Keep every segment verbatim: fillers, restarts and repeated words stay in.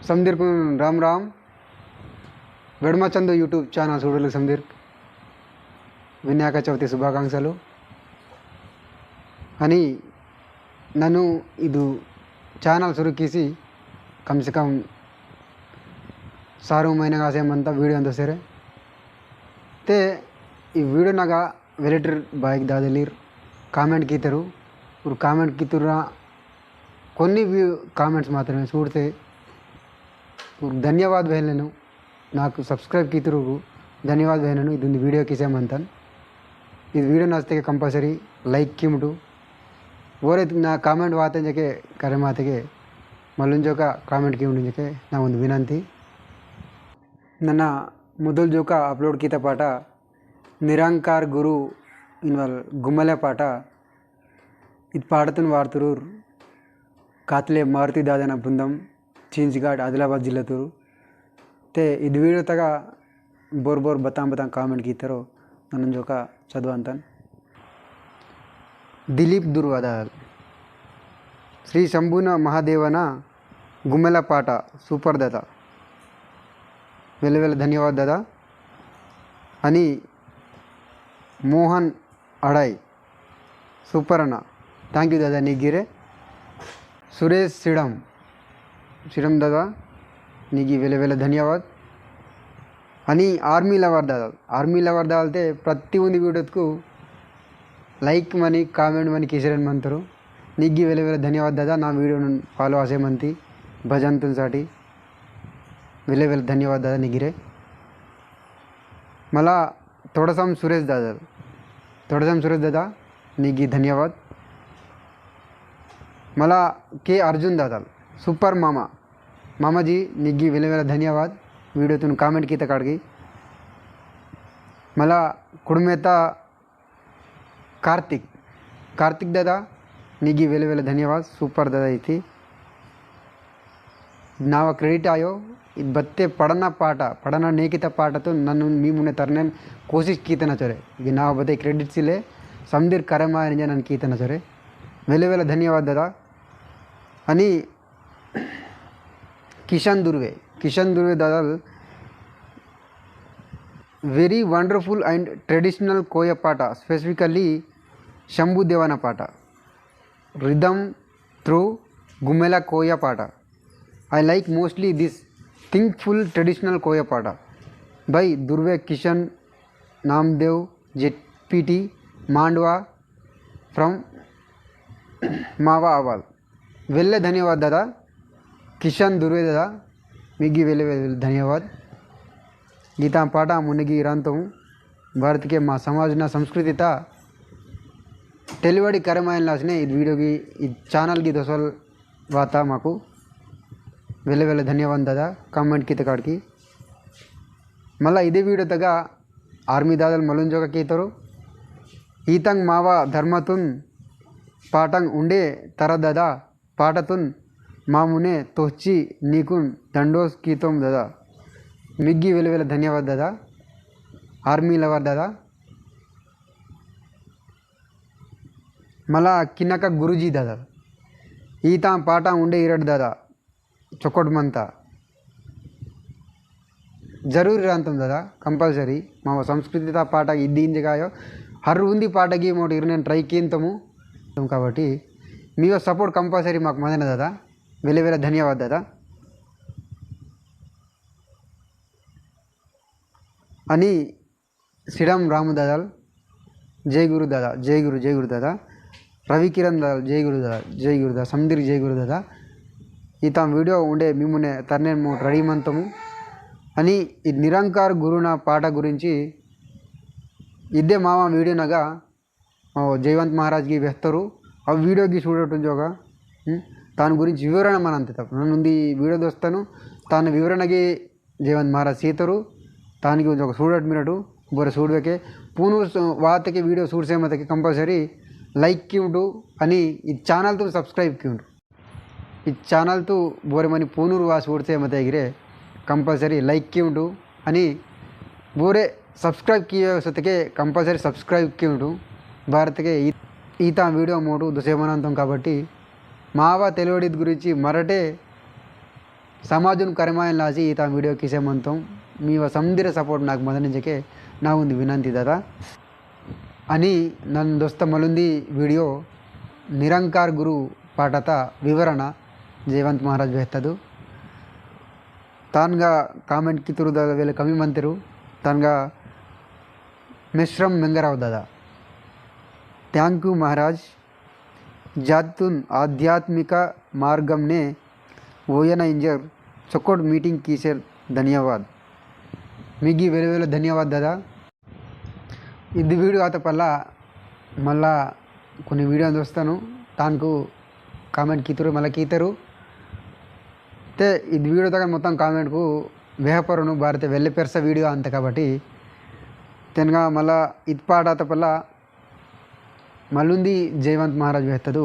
समदीरकुन राम राम। वेडमा चंदो YouTube channel सूडोलकु समदीरकु विनायक चविति शुभाकांक्षलु। अनि नन्नु इदु channel सुरु कीसी कम से कम सारू महीना कासे मंता video अंत सेरे। ते ई video नगा वेलेटर बाइक दादलीर comment कीतरु। उर comment कीतुरा कोन्नी view comments मात्रमे सूडते उर धन्यवाद वेहलेनु। नाकु subscribe कीतुरुगु धन्यवाद वेहलेनु। इदुंदी video किसे मंतन। इद video नचतेके compulsory like कीमुटु। ओरे ना comment वाते जके करे मातेके मलुंजोका comment कीमुटु जके ना उंदी विनंती। नना मुदल जोका upload कीता पाटा निरंकार गुरु इनवल गुम्मले पाटा। इद पाटतुन वार्तुरूर कातले मारुति दादना बुंदम चिंचगाड आदिलाबाद जिल्ला तुरु। ते इद video तगा बोर बोर बताम बताम comment कीतरो ननन जोका चदवांतन। दिलीप दुर्वादाल श्री शंभुना महादेवना गुम्मला पाटा super दादा। वेले वेले धन्यवाद दादा। अनि मोहन अडाई super अना। Thank you दादा निगिरे। सुरेश सिडम, सिडम दादा निगी वेले वेले धन्यवाद। अनि army lover दादा, army lover दादा ते प्रति उंदी video तकु like मनी comment मनी किसरन मंतरु। निग्गी वेले वेले धन्यवाद दादा, ना video नुन follow आसे मंती भजन तुन साठी। वेले वेले धन्यवाद दादा निगिरे। मला तोडसम सुरेश दादा, तोडसम सुरेश दादा निग्गी धन्यवाद। मला के अर्जुन दादा super मामा, मामाजी निग्गी वेले वेले धन्यवाद। Video तुन comment कीता काडगी। मला कुडमेता कार्तिक, कार्तिक दादा निगी वेले वेले धन्यवाद। Super दादा इति नावा credit आयो। इद बत्ते पडना पाटा, पडना नेकिता पाटा तो नन्नु मी मुने तरनेन कोशिश कीतना चोरे। इद नावा बत्ते credit सिले समदिर करमाय निजे नन कीतना चोरे। वेले वेले धन्यवाद दादा। अनि किशन दुर्वे, किशन दुर्वे दादा very wonderful and traditional कोया पाटा, specifically शंभू देवाना पाटा, rhythm through गुमेला कोया पाटा। I like mostly this thankful traditional कोया पाटा by दुर्वे किशन नामदेव जेपीटी मांडवा from मावा आवाल। वेल्ले धन्यवाद दादा, किशन दुर्वे दादा, मिग्गी वेल्ले वेल्ले धन्यवाद। गीता पाटा मुनगी रांतों भारत के मा समाज ना संस्कृति ता तेलवाड़ी करमायन लासने इद video की, इद channel की दोसल वाता माकू वेल्ले वेल्ले धन्यवाद दादा। Comment की तकाड़ की मला इदे video तगा army दादल मलुंजोका कीतोरु। ईतंग मावा धर्मतुन पाटंग उंडे तरा दादा पाटतुन मामुने तोहची नीकुन दंडोस कीतोम दादा। मिग्गी वेले वेले धन्यवाद दादा। Army lover दादा। मला किनका गुरुजी दादा। ईता पाटा उंडे इरड दादा। चोकोट मंता। जरूरी रांतम दादा, compulsory। मावा संस्कृति ता पाटा इद्दी इंजगायो। हर उंदी पाटा की मोट इरनेन try कींतमु। तुम काबट्टी मीवा support compulsory माक मंदना दादा। वेले वेले धन्यवाद दादा। अनि सिडम रामु दादाल, जय गुरु दादा, जय गुरु, जय गुरु दादा। रवि किरण दादाल, जय गुरु दादा, जय गुरु दादा। समदिर जय गुरु दादा। इतां video उंडे मिमुने तरनेन मोट ready मंतमु। अनि इद निरंकार गुरुना पाटा गुरिंची इद्दे मामा video नगा ओ, जयवंत महाराज गी वेहतोरु, आ video गी सूडटुन जोगा, हम्म, तान गुरिंच विवरण मनंते तब। नन्नुंदी video दोस्तनु, तान विवरण गी जयवंत महाराज सीतोरु, तान गी उंजोगा सूडट मिनटु, बोरे सूडवेके, पूनु स-, वातके video सूडसे मतके compulsory like कीउंटु, अनि इद channel तुन subscribe कीउंटु। इद channel तु बोरे मनी पूनूर वास उड़ते मते गिरे compulsory like कीउंटु अनि बोरे subscribe किये सतके compulsory subscribe कीउंटु। भारत के ई-, ईता video मोटु दुसे मनांतों काबट्टी मावा तेलवड़ीद गुरिंची मरटे समाजुन करिमायन लासी ईता video किसे मंतोम। मीवा समदिर support नाक मंदनिंजके ना उंदी विनंती दादा। अनि नन दोस्त मलुंदी video निरंकार गुरु पाटता विवरण जयवंत महाराज वेहतदु। तानगा comment कितुरु दादा वेले कमी मंतेरु। तानगा मिश्रम मेंगराव दादा। Thank you महाराज। जातुन आध्यात्मिक मार्गमने ओयना इंजर चोकोट meeting कीसेर धन्यवाद। मिगी वेले वेले धन्यवाद दादा। इद video आता पल्ला मल्ला कोनी video दोस्तनु तानकु comment कीतुरु मल्ला कीतरु। ते इद video तक मोत्तम comment कु वेहपरुनु बारते वेल्ले पेरसा video अंत काबट्टी तेनगा मल्ला इद पाट आता पल्ला मलुंदी जयवंत महाराज वेहतदु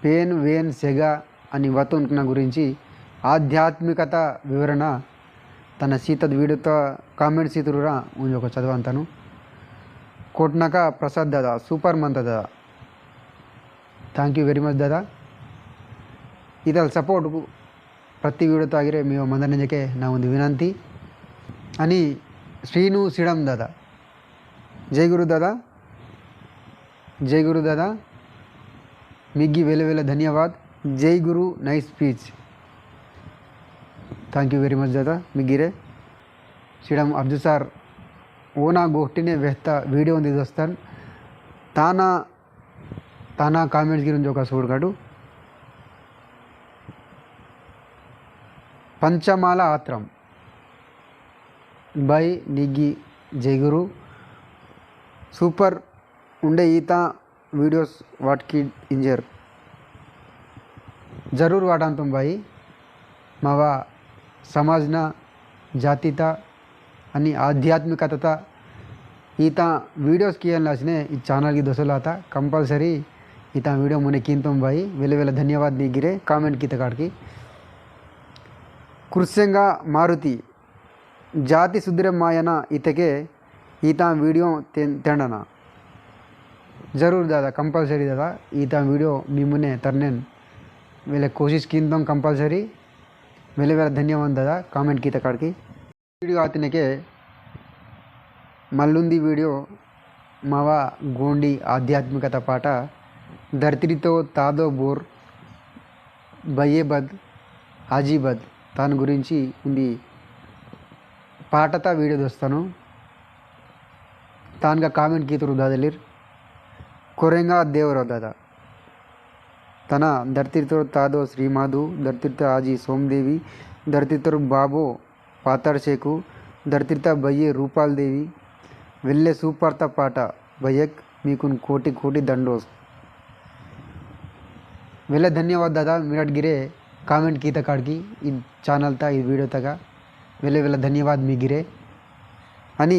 पेन वेन सेगा अनि वतुनकना गुरिंची आध्यात्मिकता विवरण तन सीतद video त comment सीतुरुरा उंजोक चदवंतनु। कोटनका प्रसाद दादा, super मंत दादा। Thank you very much दादा। इतल support कु प्रति video तागिरे मीवा मंदनिंजके ना उंदी विनंती। अनि श्रीनु सिडम दादा। जय गुरु दादा। जय गुरु दादा। मिग्गी वेले वेले धन्यवाद। जय गुरु nice speech। Thank you very much दादा। मिग्गिरे सिडम अर्जु sir ओना गोष्ठीने वेहता video उंदी दोस्तन। ताना ताना comments गिरुन जोका सूड़ काटू। पंचमाला आत्रम by निग्गी जयगुरु। Super उंडे ईता videos वाटकी इंजर। जरूर वाटांतुम भाई। मावा समाजना जातिता अनि आध्यात्मिकता ईता videos कियन लासने ई channel की दोसोलाता compulsory ईता video मुने कींतोम भाई। वेले वेले धन्यवाद नी गिरे comment कीता काटकी। कुर्सेंगा मारुति जाति सुधरे मायना इतके ईता video तें-, तेंडना। जरूर दादा, compulsory दादा, ईता video मी मुने तरनेन वेले कोशिश कींतोम compulsory। वेले वेले धन्यवाद दादा, comment कीता काटकी। Video आतनेके मल्लुंदी video मावा गोंडी आध्यात्मिकता पाटा धरतीरितो तादो बोर बये बद आजी बद तान गुरिंची उंदी पाटता video दोस्तनु। तानगा comment कीतुरु दादलिर कोरेंगा देवरो दादा। तना धरतीरतोर तादो श्री माधु, धरतीरतोर आजी सोमदेवी, धरतीरतोर बाबो पातार शेकु, धरतीरता बये रूपाल देवी, वेल्ले सूपारता पाटा बयक मीकुन कोटि कोटि दंडोस। वेल्ले धन्यवाद दादा, मिरट गिरे comment कीता काड़की, इद channel ता, इद video तगा, वेल्ले वेल्ले धन्यवाद मी गिरे। अनि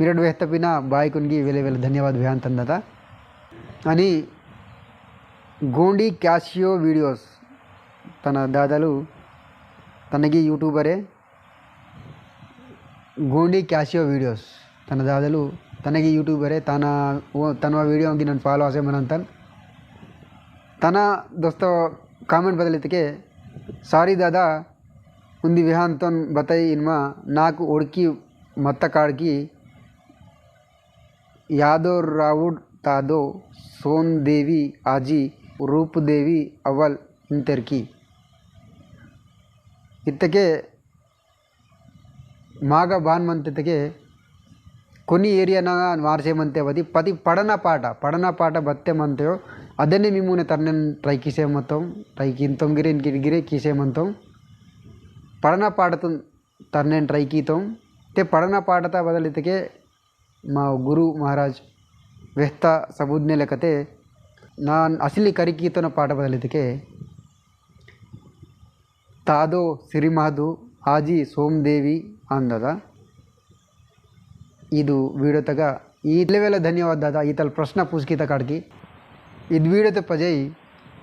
मिरट वेहता पिना बायकुन गी वेल्ले वेल्ले धन्यवाद वेहान तंदता। अनि गोंडी कैसियो videos तन दादलु तनगी YouTuber है। गोंडी कैसियो videos तन दादलु तनगी YouTuber है। तन वो तनवा video गिनन follow आसे मनंतन। तना दोस्तों comment बदलितके sorry दादा उन्दी विहान तन बताई इनमा नाक उड़की मत्ता काड़की यादो रावुड तादो सोन देवी आजी रूप देवी अवल इंतेरकी। इत्तके मागा बान मंते तके कोनी area ना मार्चे मंते वदी पति पड़ना पाटा, पड़ना पाटा बत्ते मंते हो। अदने मिमुने तरनेन try किसे मतों, try किंतों गिरे, इनकी गिरे किसे मंतों। पड़ना पाटा तुन तरनेन try कीतों। ते पड़ना पाटा ता बदलितके मा गुरु महाराज वेहता सबुदने लेकते नान असली करिकीतोन पाटा बदलितके तादो सिरिमादु आजी सोमदेवी आंददा। इदु video तगा ईतले वेला धन्यवाद दादा। ईतल प्रश्न पूछकी तकाड़की इद video ते पजई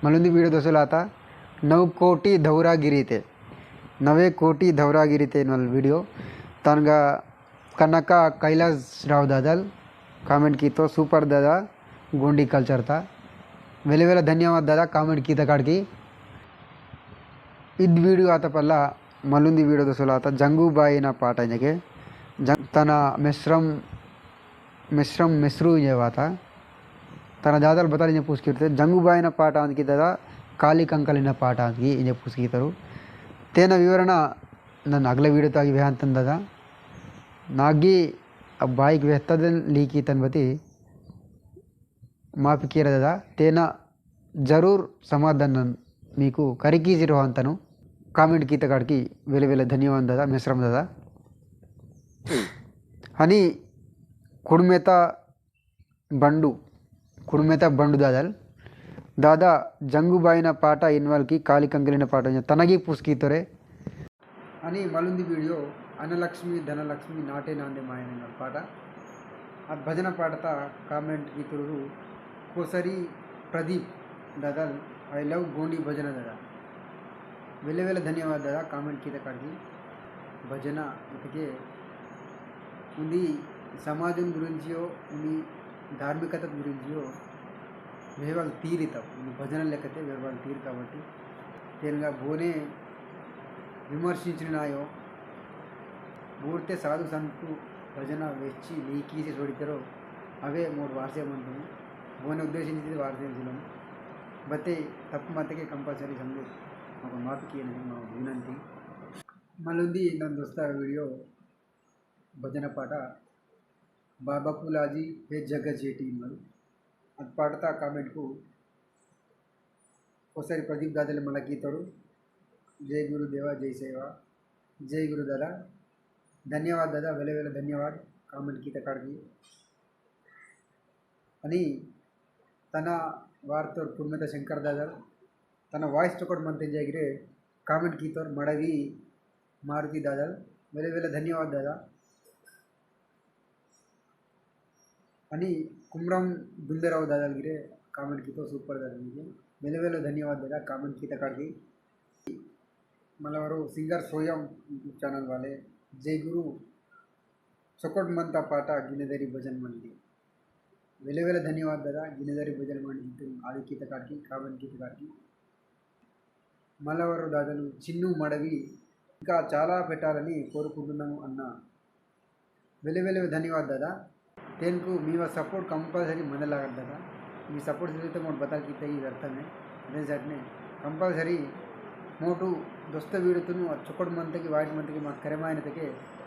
मलुंदी video दोसलाता नव कोटी धौरागिरी ते नवे कोटी धौरागिरी ते नल video तनगा कनका कैलाश राव दादल comment की तो super दादा गोंडी culture ता। वेले वेला धन्यवाद दादा comment की तकाड़की। इद video आता पल्ला मलुंदी वीडियो दसोलाता जंगू बाई ना पाटा इंजेके जंग-, तना मेस्रम, मेस्रम मेस्रू इंजे वाता। तना दादल बताल इंजे पूस कीते, जंगू बाई ना पाटा अंदकी दादा, काली कंकली ना पाटा अंदकी इंजे पूस कीतरु। तेना विवरण नन अगला वीडियो तागी वेहंतन दादा। नागी अब बाईक वेहतदन लीकी तन बती माफी कीरा दादा। तेना जरूर समाधान मीकु करिकीजिरो अंतनु। Comment कीता काड़की वेले वेले धन्यवाद दादा, मेसरम दादा। हनी कुड़मेता बंडू, कुड़मेता बंडू दादल। दादा जंगू बाईना पाटा इनवाल की काली कंकलिना पाटा तनगी पुस्की तोरे। अनि मलुंदी वीडियो अनलक्ष्मी धनलक्ष्मी नाटे नांदे मायने नल पाटा। अद भजन पाटता comment की तुरुरु कोसरी प्रदीप दादल I love गोंडी भजन दादा। वेले वेले धन्यवाद दादा comment कीता काड़की। भजन इतके उंदी समाजन गुरिंचियो, उंदी धार्मिकता गुरिंचियो वेहवाल तीरितव। उंदी भजन लेकते वेहवाल तीर काबट्टी तेनगा बोने विमर्शिंचिनायो। बूर्ते साधु संतु भजन वेच्ची लीकीसी सोडितरो अवे मोर वारसे मंतुनु। बोने उद्देशिंचिते वारसे मंतुनु। बत्ते तप्पु मत्तके compulsory समझे माकु माफी कीयनंदी मा विनंती। मलुंदी नन दोस्ता वीडियो भजन पाटा बाबा पुलाजी हे जग जेटी मल। अद पाटता comment कु ओसारी प्रदीप दादले मला कीतोरु। जय गुरु देवा, जय सेवा, जय गुरु दादा। धन्यवाद दादा, वेले वेले धन्यवाद comment कीता काड़की। अनि तना वार्तोर कुर्मेता शंकर दादा, तना voice record मंते जागिरे comment कीतोर मड़वी मारुति दादा, वेले वेले धन्यवाद दादा। अनि कुमरम दुंदराव दादा गिरे comment कीतो super दादा गिरे, वेले वेले धन्यवाद दादा comment कीता काड़की। मलवरो singer सोयम YouTube channel वाले जय गुरु चोकोट मंता पाटा गिनेदारी भजन मंडी। वेले वेले धन्यवाद दादा, गिनेदारी भजन मंडी तुम आदि कीता काड़की, comment कीता काड़की। मलवरो दादनु चिन्नु मड़वी इंका चाला पेट्टालनि कोरुकुंटुन्नामु अन्ना। वेले वेले धन्यवाद दादा। तेनकु मीवा support compulsory मंदलागत दादा। मी support सिरिते मोर बतल कीते ई व्यर्थमे। अदेन साटने compulsory मोटु दोस्त वीडियो तुनु चोकोट मंतके वाइट मंतके माक करे मायनतके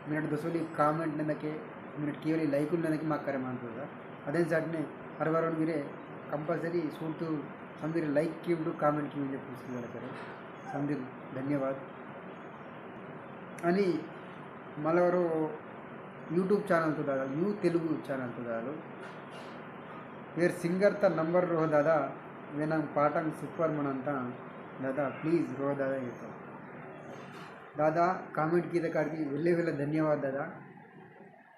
मिनट दोस्तोली comment नंदके मिनट केवली like नंदके माक करे मानतो दादा। अदेन साटने हर बार गिरे compulsory सूटु समदिर like कीवडु comment कीवडु पूछते वाला करे। समदिर धन्यवाद। अनि मलवरो YouTube channel तो दादा, न्यू तेलुगु channel तो दादा। वेर singer ता number रोह दादा, वेनांग पाटंग super मनंता दादा, please रोह दादा येतो। दादा comment कीता काड़की वेले वेले धन्यवाद दादा।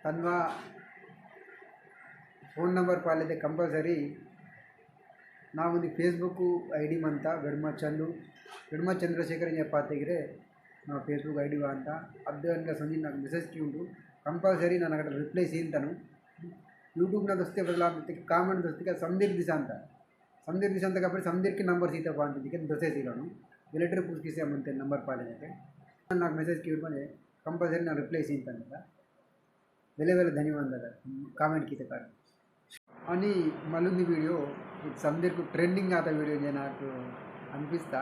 तन्वा phone number पालेते compulsory ना उंदी Facebook ID मंता वेडमा चंदु, वेडमा चंद्रशेखर इंजे पातेगिरे ना Facebook ID वांता। अद्दे अनगा संजी नाक message कीउंडु, compulsory ना नगट reply सींतनु। YouTube ना दोस्ते बदला मित्ते comment दोस्ते का समदिर दिसांता। समदिर दिसांता काबट्टी समदिर की number सीता पांता दिके दोस्ते सीलोनु। वेलेटर पूस कीसे मंते number पाले जाके। नाक message कीउंडु मने compulsory ना reply सींतनु का। वेले वेले धन्यवाद दादा, comment कीता काड़की। अनि मलुंदी वीडियो, इद समदिरकु trending आता वीडियो जे नाकु अनिपिस्ता।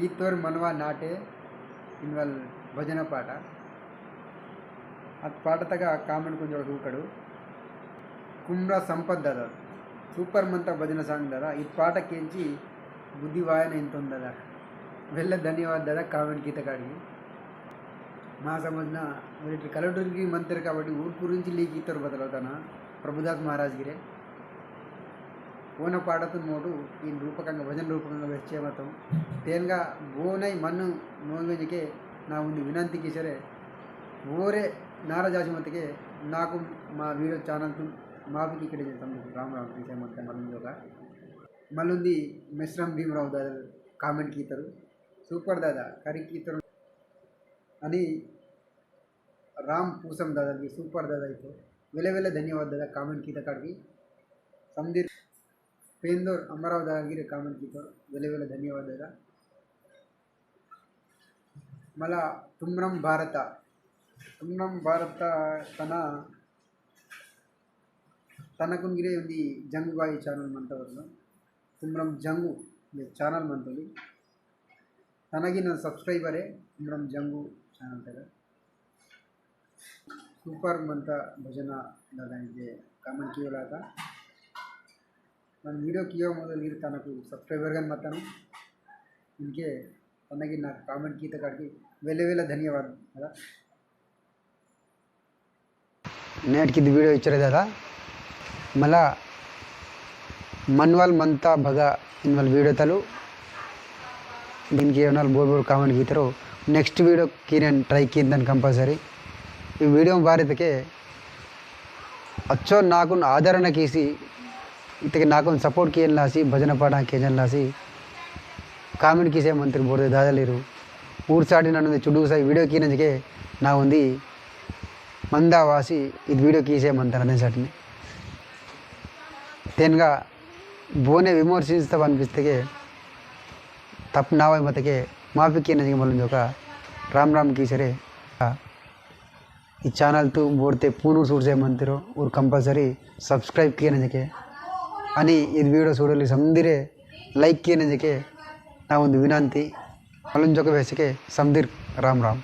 ईतोर मनवा नाटे इनवल भजन पाटा। अद पाटतगा comment कुंजो रूकड़ु। कुमरा संपत दादा, super मंता भजन song दादा। इद पाटा केंची बुद्धि वायना इंतोन दादा। वेले धन्यवाद दादा, comment कीता काड़की। मा समझना वेलेटर कलडुर्गी मंतेर काबट्टी ऊर गुरिंची लीकी कीतोर बतलवतना प्रभुदास महाराज गिरे। ओना पाटतुन मोटु इन रूपकंगा, भजन रूपकंगा वेच्चे मतम। तेनगा बोनई मन्नु नोंगेंजके ना उंदी विनंती कीसरे। ओरे नाराज आसी मत्तके नाकु मा वीडियो channel तुन माफी कीकड़े जे समझ राम राम कीसे मत्ते मलुंदोगा। मलुंदी मेश्राम भीमराव दादा comment कीतोर। Super दादा, करी कीतोर। अनि राम पूसम दादा भी super दादा इतो। वेले वेले धन्यवाद दादा comment कीता काड़की। समदिर पेंदोर अम्माराव दादा गिरे comment कीतोर। वेले वेले धन्यवाद दादा। मला तुमरम भारत, तुमरम भारत तना, तनकुन गिरे उंदी जंगुबाई channel मंता वरना। तुमरम जंगु ये channel मंतोली। तनगी नन subscriber है, तुमरम जंगु channel तेरा। Super मंता भजना दादा इनके comment किया लाता। नन video किया मोदल गिर तनकु subscriber गन मत्तानु। इनके तनगी ना comment की तकाड़की वेले वेले धन्यवाद दादा। नेट की video इच्छरे दादा। मला मनवाल मंता भगा इनवाल video तलु। इनके उनवाल बोर बोर comment कीतरो। Next video की नेन try कींतन compulsory। ई video बारी तके अच्छो नाकुन आदरण कीसी, इतके नाकुन support कियन लासी, भजन पाड़ा कियन लासी, comment कीसे मंत्र बोरदे दादलीरू। ऊर साटी नन्नु चुडू साई video कीनंजके ना उंदी मंदा वासी इद video कीसे मंत्र अदेन साटने। तेनगा बोने विमर्शिंचता अनिपिस्तके तप नावय मतके माफी कीनंजके मलुंजोका राम राम कीसरे। ई channel तू बोरते पूनू सूरसे मंतिरो और compulsory subscribe कियनंजके। अनि इद video सूडली समदिरे like कियनंजके ना उंदी विनंती। मलुंजोका वेसके समदिर राम राम।